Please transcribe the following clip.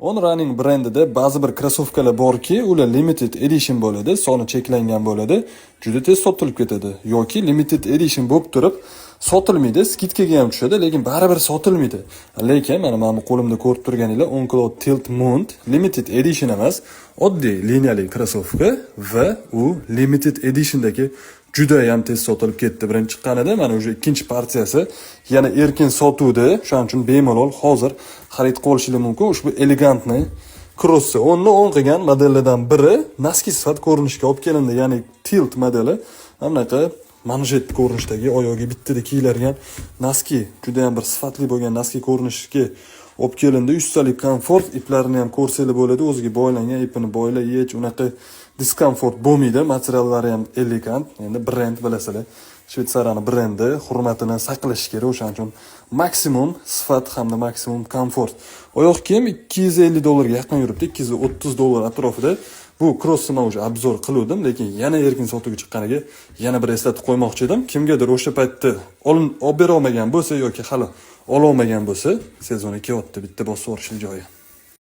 On Running brendida ba'zi bir krossovkalar borki, ular limited edition bo'ladi, soni cheklangan bo'ladi, juda tez sotilib ketadi yoki limited edition bo'lib turib sotilmaydi, скидка ga ham tushadi, lekin baribir sotilmaydi. Lekin mana bu qo'limda ko'rib turganinglar On Cloud Tilt Mount limited edition emas, oddiy liniyali krossovka va u limited editiondagi juda ham tez sotilib ketdi birinchi chiqqanida. Mana, уже ikkinchi partiyasi yana erkin sotuvda, shuning uchun bemalol hozir xarid qilib olishingiz mumkin. Ushbu элегантный krossi 10ni 10 qilgan modellardan biri носки sifat ko'rinishga olib kelindi, ya'ni Tilt modeli. Mana bunaqa manjet ko'rinishdagi, oyog'iga bittada kiyiladigan носки, juda ham bir sifatli bo'lgan носки ko'rinishga olib kelindi. Yuztalik komfort, iplarini ham ko'rsanglar bo'ladi, o'ziga boylangan, ipini boyla, hech unaqa дискомфорт bo'lmaydi. Materiallari ham elegant. Endi brend, bilasizlar, Shvetsariyani brendi hurmatini saqlash kerak, o'shaning uchun maksimum sifat hamda maksimum komfort. Oyoq kiyim 250 dollarga yaqin yuribdi, 230 dollar atrofida. Bu krossni man уже обзор qiluvdim, lekin yana erkin sotuvga chiqqaniga yana bir eslatib qo'ymoqchi edim. Kimgadir o'sha paytda olib bera olmagan bo'lsa yoki hali ololmagan bo'lsa, sezoni kelyapti, bitta bosib yuborishlik joyi.